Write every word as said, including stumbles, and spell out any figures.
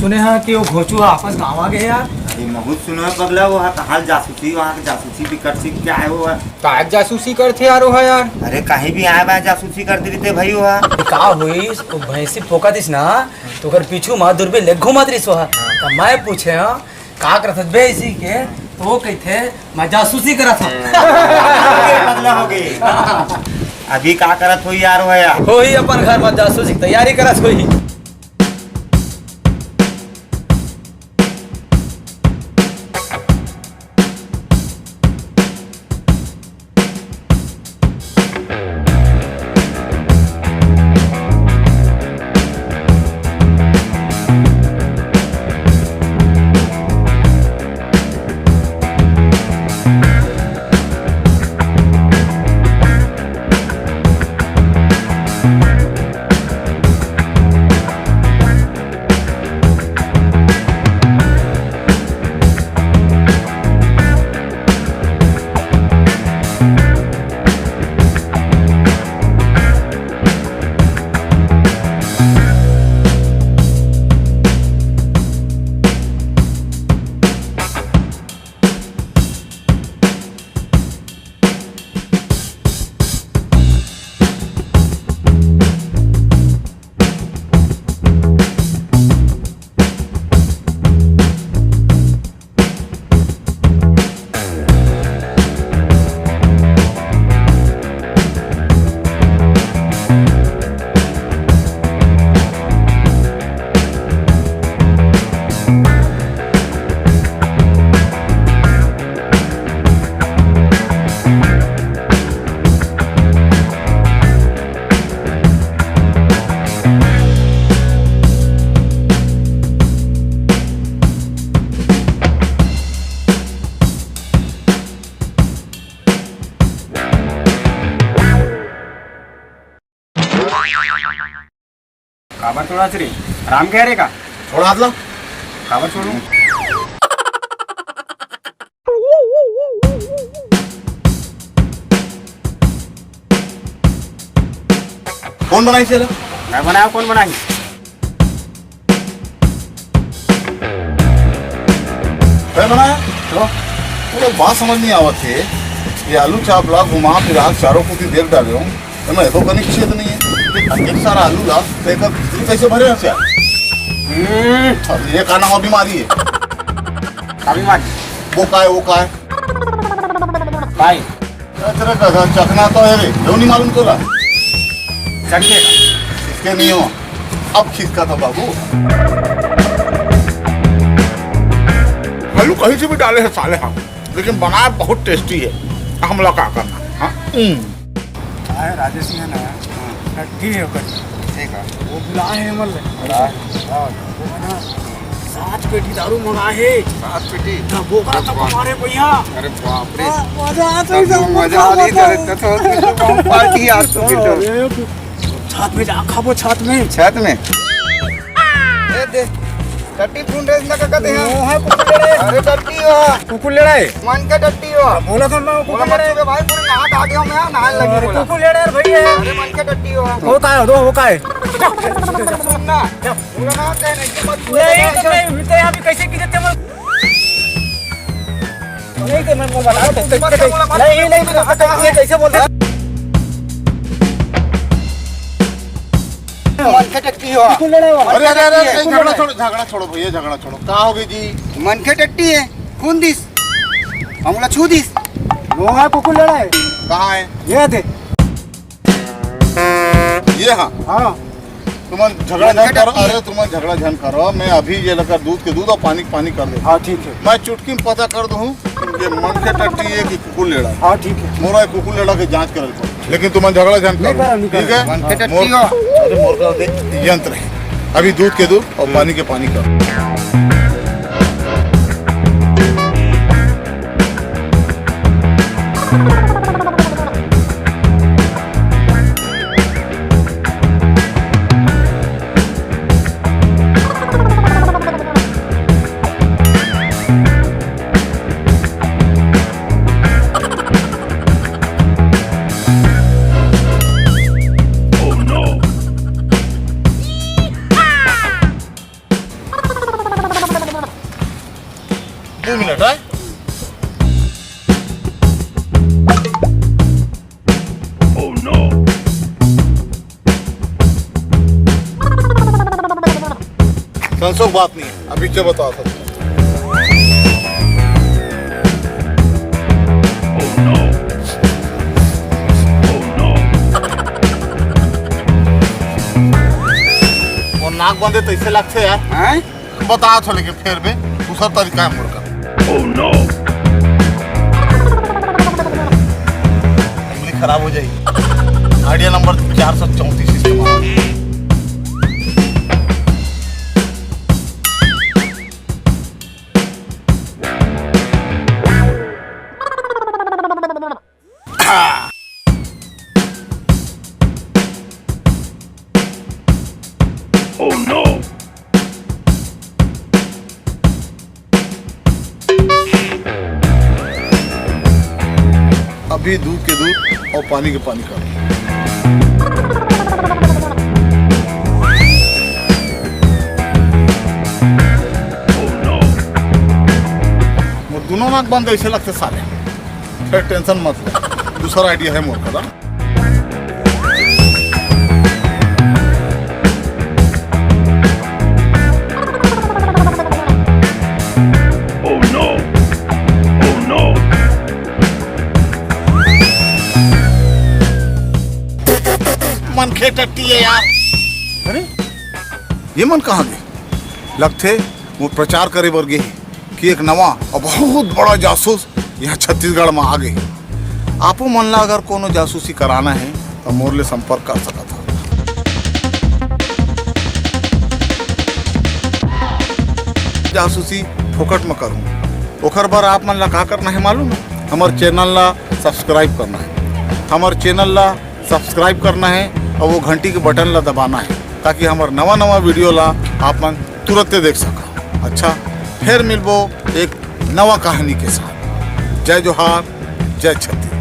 सुने हा कि वो घोचू हा आपस गाँव आ गए यार। अरे महूँ सुनो है पगला, वो हा कहाँ जासूसी, वहाँ के जासूसी भी कर सीख क्या है वो हा? काय जासूसी करथे यार वो हा यार? अरे कहीं भी आए बाय जासूसी कर देते भाई वो हा। का होइस, वो भैंसी पोका दिस ना, तो ओकर पीछू मा दूरबीन ले घुमात रहिस वो हा। त मैं पूछे हा, का करत हस बे इसी के? तो वो कहिथे, मैं जासूसी करत हूँ। पगला हो गई। अभी का करत होई यार वो हा यार? होही अपन घर मा जासूसी की तैयारी करत होही। काबर छोड़ा रे? राम कह रे का? छोड़ा हाथ ला। काबर छोड़ू? कौन बनाई से ला? मैं बनाया, कौन बनाई? मैं बनाया? तो? अरे बात समझ नहीं आवत हे। ये आलू चाप ला घुमा फिरा चारों कुती देख डाले हो। एमा एको कनिक छेद नहीं है। अतेक सारा आलू ला, तो एकर भीतरी कैसे भरे रहथे? हम्म। अब ये का नाम बीमारी है? का बीमारी? वो का है, वो का है? भाई। अरे तेरा गधा चखना तो है रे, क्यों नहीं मालूम तोला? चखिए। इसके नहीं हो, अब खिसका था बाबू। आलू कहीं से भी डाले हैं साले हम, लेकिन बनाया बहुत टेस्टी है। हमला का करना? हाँ? हम्म। काय राजेश हे ना, टट्टी हे ओकर। ठीक है। वो बुलाए हे हमन ला। हाँ। हाँ, वो हे ना, सात पेटी दारू मंगाए हे। सात पेटी? ना, बोकरा तक मारे भैया। अरे बाप रे। हाँ, मजा आ गई, तब तो मजा आ गई, मजा। अरे, तब तो, तब तो पार्टी आज तो फिर तो। अरे, छत में जा खाबो, छत में। छत में? ए दे, टट्टी ढूंढ रहे इसका का कहते हैं? वो है कुकुर लड़ाई। अरे टट्टी हो। कुकुर लड़ाई। मन के टट्टी हो। बोला था मैं कुकुर लड़ाई। भाई पूरे नहा खा गया मैं, नहाने लगी अरे बोला। कुकुर लड़ाई भैया। अरे मन के टट्टी हो। वो का है? दो वो का है? सुन ना, पूरा ना कहने की मत बोल। नहीं तो मैं तो यहाँ भी कैसे की देते हैं? नहीं तो मैं वो बता दे, नहीं, नहीं, नहीं, ये कैसे बोलते हैं? मन के टट्टी हो। कुकुर लड़ाई वाला। अरे, अरे, अरे, अरे, झगड़ा छोड़ो, झगड़ा छोड़ो भैया, झगड़ा छोड़ो। का हो गई जी? मन के टट्टी हे, खून दिस, हमला छू दिस। वो हा कुकुर लड़ाई। कहाँ है? ये दे। ये हाँ। हाँ। तुमन झगड़ा झन करो, अरे तुमन झगड़ा झन करो, मैं अभी ये लगा दूध के दूध और पानी के पानी कर दे। हाँ, ठीक है। मैं चुटकी में पता कर दूँ, ये मन के टट्टी हे कि कुकुर लेड़ा। हाँ, ठीक है। मोरा कुकुर लेड़ा के जांच करे पड़े, लेकिन तुमन झगड़ा झन करो, ठीक है? मन के टट्टी हो। अरे मोर का दे यंत्र है, अभी दूध के दूध और पानी के पानी कर। दो मिनट है। संसोग बात नहीं है, अभी क्या बता सकते हैं। वो नाक बंदे तो ऐसे लगते यार। हैं? बता थो, लेकिन फिर भी दूसरा तरीका है मुड़ का। उंगली खराब हो जाएगी। आइडिया नंबर चार सौ चौंतीस इस्तेमाल। अभी दूध के दूध और पानी के पानी कर। मोर दोनों नाक बंद ऐसे लगते साले। फिर टेंशन मत ले, दूसरा आइडिया है मोर करा। मन खे टट्टी है यार। अरे, ये मन कहाँ गए? लगथे वो प्रचार करे बर गे हे कि एक नवा और बहुत बड़ा जासूस यहाँ छत्तीसगढ़ में आ गए। आपो मन ला अगर कोनो जासूसी कराना है तो मोर ले संपर्क कर सकत हो। जासूसी फोकट में करूँ, ओखर बर आप मन ला का करना है मालूम है? हमर चैनल ला सब्सक्राइब करना है, हमर चैनल ला सब्सक्राइब करना है और वो घंटी के बटन ला दबाना है, ताकि हमर नवा नवा वीडियो ला आप मन तुरंते देख सका। अच्छा, फिर मिलबो एक नवा कहानी के साथ। जय जोहार, जय छत्तीसगढ़।